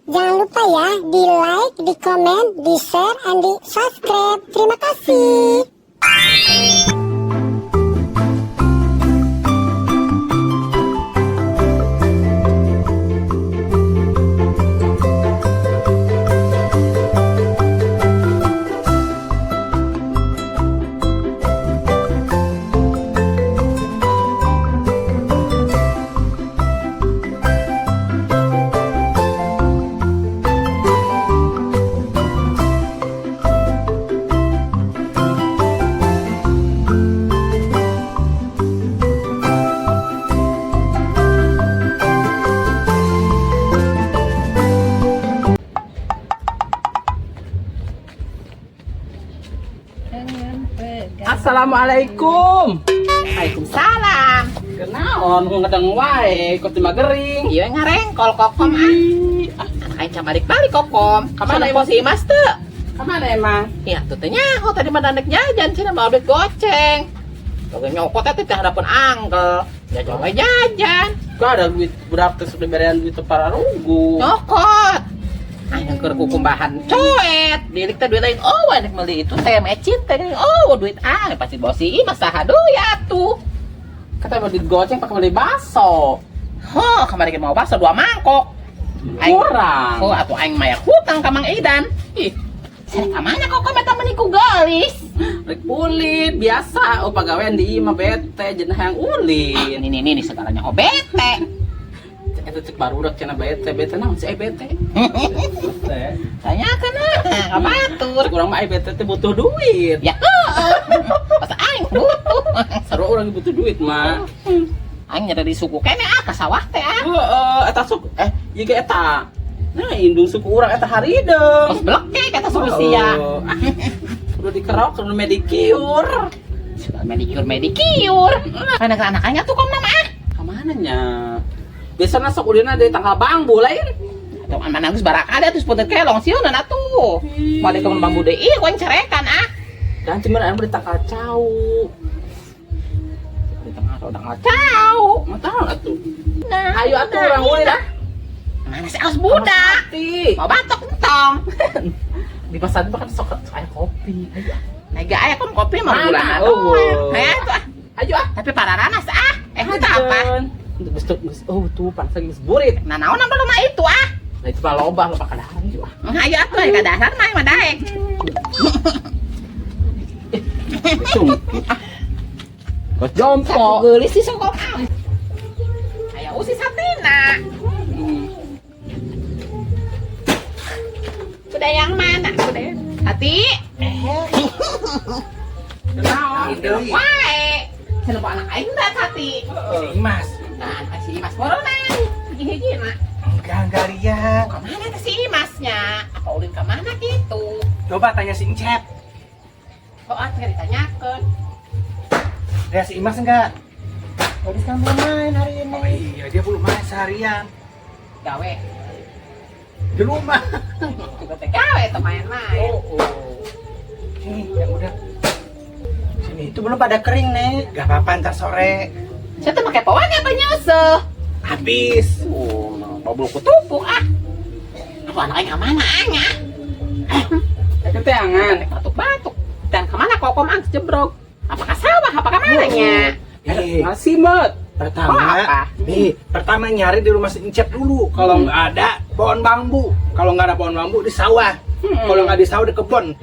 Jangan lupa ya di like, di komen, di share, and di subscribe. Terima kasih. Assalamualaikum. Waalaikumsalam. Kenaon ku ngedeng wae kok teu gering. Iya ngarengkol kokom ah. Ah, Anak aing can balik-balik kokom. Kamana Kamana emang? si Imas teu? Kamana emang? Ya tuh teh nyaho tadi mah dandek jajan cenah mau duit goceng. Oke nyokot teh teh hadapan angkel. Jajan wae jajan. Gak ada duit berapa terus diberian duit para rugu. Nyokot. Aing keur kukumbahan coet. Dilik teh duit lain oh aing meuli itu teh mecin teh oh duit ah pasti bawa si Imas saha deui atuh. Kata mau duit goceng pakai beli bakso. Huh, kemarin mau bakso dua mangkok. Kurang. Oh, atuh aing mayar hutang ka Mang Idan. Ih, saya ka mana kok eta meni ku geulis? Rek ulin biasa, oh pagawean di imah bete jeung hayang ulin. Ini ini ini segalanya oh bete. Eta cek barudak cenah bete, bete naon sih bete? Bete. Tanyakeun ah, ka batur. Cek urang mah ai bete teh butuh duit. Ya heueuh. Pas aing butuh. Sarua urang butuh duit mah. Aing nyari di suku kene ah ka sawah teh ah. Heeh, eta suku ieu ge eta. Nah, indung suku urang eta harideung. Terus beleke kata suku sia. Oh, ah. Udah dikerok, udah medicure. Sudah medicure medicure. Anak anak aing atuh kom nama ah. Kamana nya? Biasana sok ulina dari tanggal bambu lain. Atau mana geus barakada atuh sepunten kelong sieun atuh. Balik ke bambu deui ih ku aing carekan ah. Dan cuman anu di tanggal cau. Di tengah tanggal cau. Mau tahu atuh. Nah, Ayo atuh urang ulin ah. Mana sih aus budak? Mati. Mau batok entong. Di pasar mah kan sok sok aya kopi. Ayo ah. Nah, gak aya kom kopi mah Mana? bulan. Oh. Nah, itu ah. Ayo ah. Tapi pararanas ah. Eh, itu apa? Geus tuh geus oh tuh pansan geus burit. Nah, naon belum mah itu ah. Nah itu mah loba loba kadaharan yuk ah. Ayo atuh aya kadahar mah mah daek. Sungkit ah. Kos jompo. Geulis sih sok ah. Aya usi satina. Kuda yang mana? Kuda yang Hati. Kenaon? Wae. Cenah anak aing teh hati. Imas. Nah, anak si Imas boronan. Hiji-hiji na. Enggak lihat. Kemana teh si Imasnya? Apa ulin kemana gitu? Coba tanya si Encep. Oh, ah, teh ditanyakeun. Lihat si Imas enggak? Gadis kan belum main hari ini. Oh iya, dia belum main seharian. Gawe. Di rumah. Juga teh gawe teh main-main. Oh, oh. Sini, yang udah. Sini. Itu belum pada kering, Nek. Gak apa-apa ntar sore. Saya tuh pakai pawan apa nyusuh? Habis. Oh, mau bulu kutupuk ah. Apa anaknya kemana anya? Keteangan. Batuk-batuk. Dan kemana kokom ang jebrok? Apakah sawah? Apakah mananya? Eh, Ngasih met. pertama, Oh, apa? nih, pertama nyari di rumah si Encep dulu. Kalau nggak ada, pohon bambu. Kalau nggak ada pohon bambu di sawah. Kalau nggak di sawah di kebun.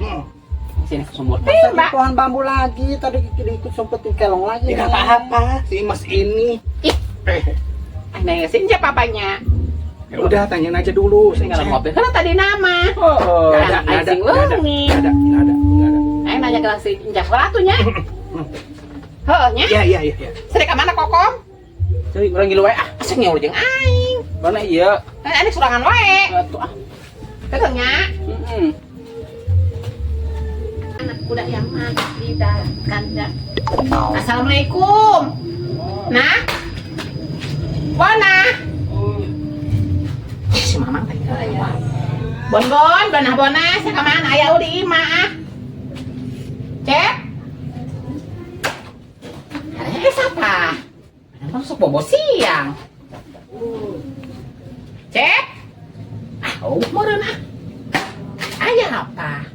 Sini ke sumur. Masa di Mbak. pohon bambu lagi, tadi ikut sempetin kelong lagi. Ya nggak Nek. apa-apa, si Imas ini. Ih. Eh, Nanya sih siapa papanya? ya udah tanyain aja dulu si Tinggal Encep. ngopi karena tadi nama. Oh, Nggak ada, nggak ada, Aing nggak ada, leungit. nggak ada, nggak ada, nggak ada. Aing nanya ke si Injak nya. Heeh nya. Iya, iya, iya. Sering ke mana kokom? Cuy, urang ngilu wae ah. Asik nyaur jeung aing. Mana iya? Kan aing surangan wae. Atuh ah. Heeh nya. Heeh. Anak kuda yang mana di dalam kandang. Assalamualaikum. Nah. Bona. Ih, si Mamang teh. Bon bon, bona bona, saya kemana? Aya di imah ah. Cep. Ada siapa? Ada masuk bobo siang. Cep. Ah, Oh, meureun ah. Aya apa?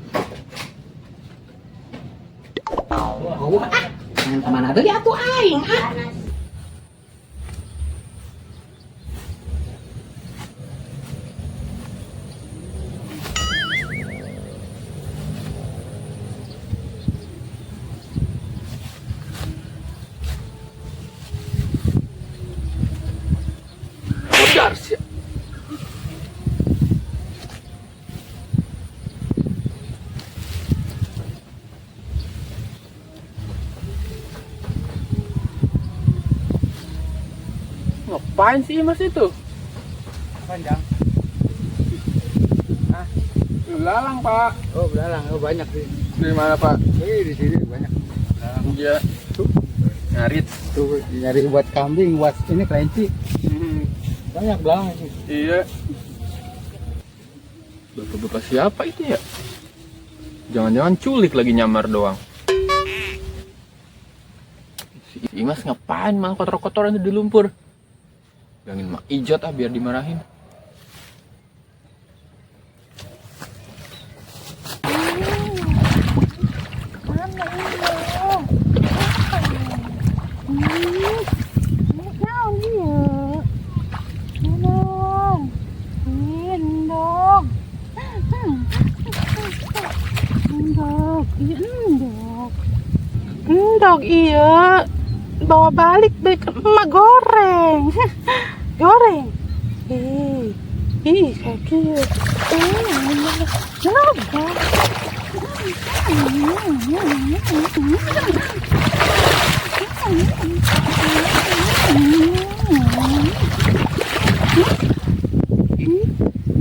Oh, ah. Jangan kemana deui atuh aing ah. Udar sih. Ngapain sih Mas itu? Panjang. Hah? Belalang, Pak. Oh, belalang. Oh, banyak sih. Di mana, Pak? Di sini banyak. Belalang. Iya. Tuh. Ngarit. Tuh, nyari buat kambing, buat ini kelinci. Banyak belalang sih. Iya. Bapak-bapak siapa itu ya? Jangan-jangan culik lagi nyamar doang. Si Imas ngapain malah kotor-kotoran itu di lumpur? Bilangin Mak Ijot ah biar dimarahin. Endog iya. Bawa balik baik emak goreng. Goreng. Ih, ih kayak gitu. Kenapa?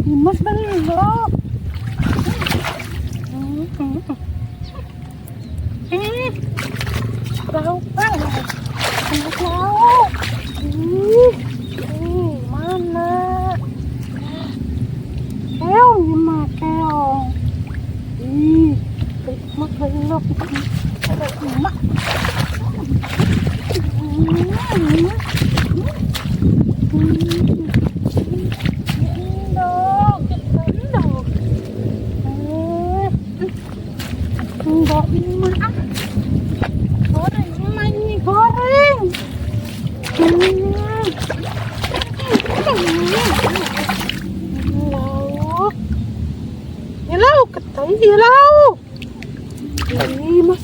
Mas belok. Lauk, lauk. Ih, ih, mana? Keong ini mah keong. Ih, mak belok. Mak. Endog, endog. Endog ini mah. Goreng, emak ini goreng. Lauk. Ya lauk, ketai ya lauk. Ih, mas.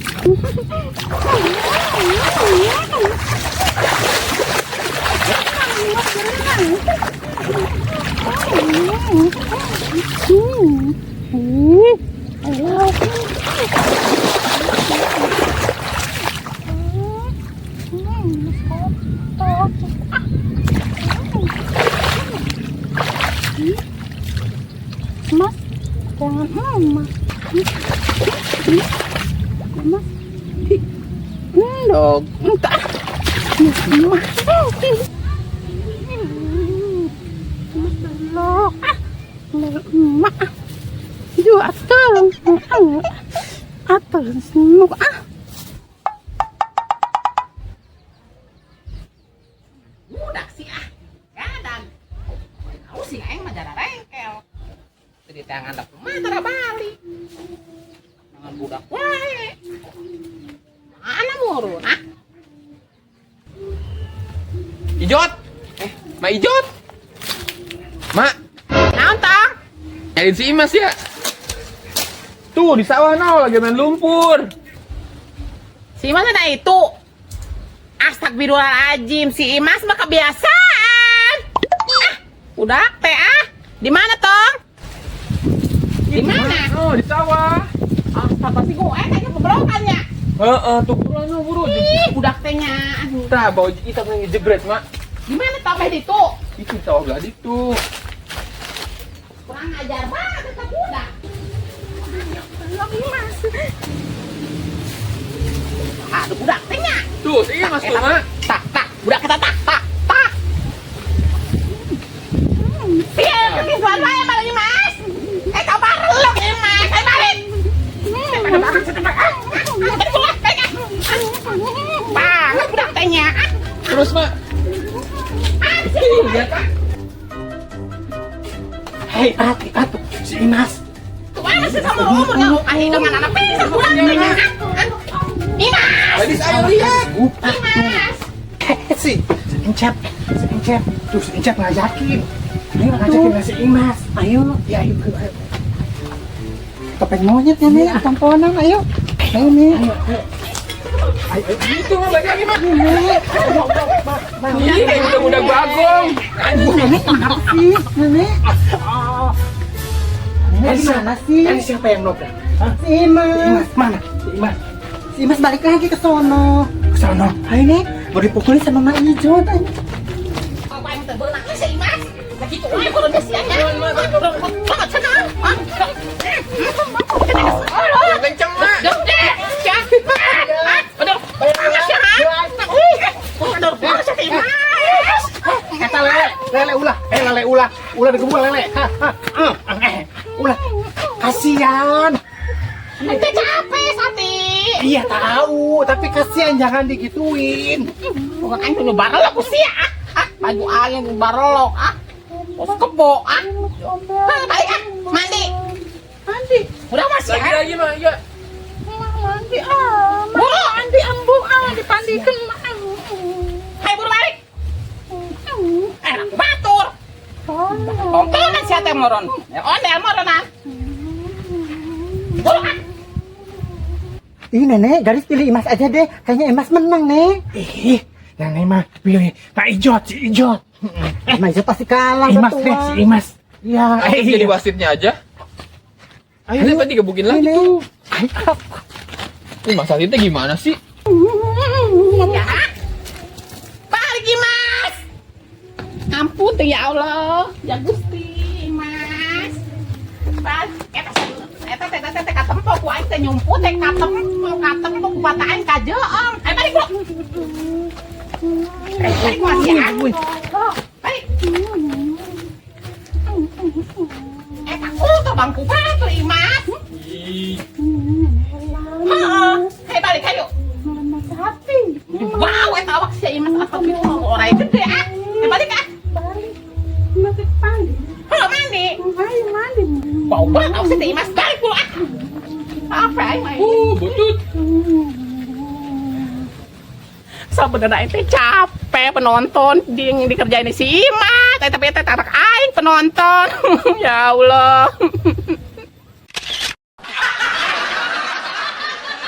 Ih, lauk. Mas, jangan emas. Mas, endog, entah. Mas, mas belok. Ah, emak. Ju atur, atur senuk ah. Budak sih ah. Kadang. Tahu sih aing mah jara rengkel. Jadi tangan dak mah tara balik. Tangan budak wae. Mana murun ah? Ijot. Mak Ijot. Mak, Naon tong? nyariin si Imas ya. Tuh di sawah no lagi main lumpur. Si Imas ada itu. Astagfirullahaladzim, si Imas mah kebiasaan. Ah, udah teh ah. Di mana tong? Di mana? Oh, di sawah. Astaga sih gue kayaknya kebrokan ya. Heeh, tuh buruan no, buru. Ih, budak tehnya. Aduh. Tah, bawa kita pengen ngejebret, Mak. Di mana tong meh itu? Itu di sawah belah itu. Kurang ajar banget itu budak. Belok Mas. Aduh, budak tehnya. Tuh, si Imas tuh, Mak. Tak, tak, budak kita tak, tak, tak. Iya, kesuan wae malah Mas. Kau bareng ini Mas, ayo balik. Banget budak tehnya. Terus, Mak. Lihat, Pak. Eh, Ipat, Ipat, si Imas. Tuh masih sama umur nggak dengan anak pisan budak. Imas. Gadis, ayo lihat. Imas. Eh, si Encep, si Encep, tuh si Encep ngajakin. Ayo ngajakin si Imas. Ayo, Ya, ayo, ayo, ayo. Topeng monyet ya, Nek. Tamponan, ayo. Ayo, Nek. Ayo, ayo. Itu mah balik lagi mah. Nek. Ih, kayak budak-budak bagong. Nenek kenapa sih, Nenek? Nenek Tadi gimana sih? Tadi siapa yang nobrak? Hah? Si Imas. Si Imas mana? Si Imas. Si Imas balik lagi ke sono. Ke sono. Ayo, Nek. Mau dipukulin sama Mak Ijot, ayo. Apa yang terbenak si Imas? Lagi tuh ayo kalau sia nya. Banget sana. Yang kenceng mak. Gede. Ya. Aduh. Aduh, si Imas. Eta lele, lele ulah, eh lele ulah, ulah digebul lele. Hah, hah, eh, ulah. Kasihan. Nanti capek Sati. Iya tahu, tapi kasihan jangan digituin. Bukan aing tuh barelok sia. Ah, baju aing barelok ah. Terus kebo ah. Hah, balik ah, mandi. Mandi. Udah masih Lagi ah. lagi mak, iya. Mandi ah. Buru, mandi ambu ah, dipandikeun ah. Hai buru balik. Eh, batur. Tontonan sia teh moron. Ondel moronan. Buru ah. Ih, Nenek, Gadis pilih Imas aja deh. Kayaknya Imas menang, Nek. Ih, nenek mah pilih Pak Ijot, si Ijot. Eh, Mak Ijot pasti kalah, Imas udah deh, tua. si Imas. Iya, Ayo jadi wasitnya aja. Ayo dapat digebukin lagi Nenek. tuh. Ini Mas Satitnya gimana sih? Ya. Balik Mas. Ampun tuh ya Allah. Ya Gusti, Mas. Pas eta eta teh teh teh katempo ku aing teh nyumput teh katempo katempo ku mata aing kajeong. Ayo balik bro. Balik Mas ya. Balik. Eta kutu bangku batu Imas. Ih, Heeh. Ayo balik ayo. Wow, eta awak si Imas atau gitu orang gede ah. Eh balik ah. Halo mandi. Bau banget awak si Imas balik dulu ah. Apa aing mah ini? Butut. Sebenarnya aing teh capek penonton di yang dikerjain si Imas, tapi teh anak aing penonton. Ya Allah.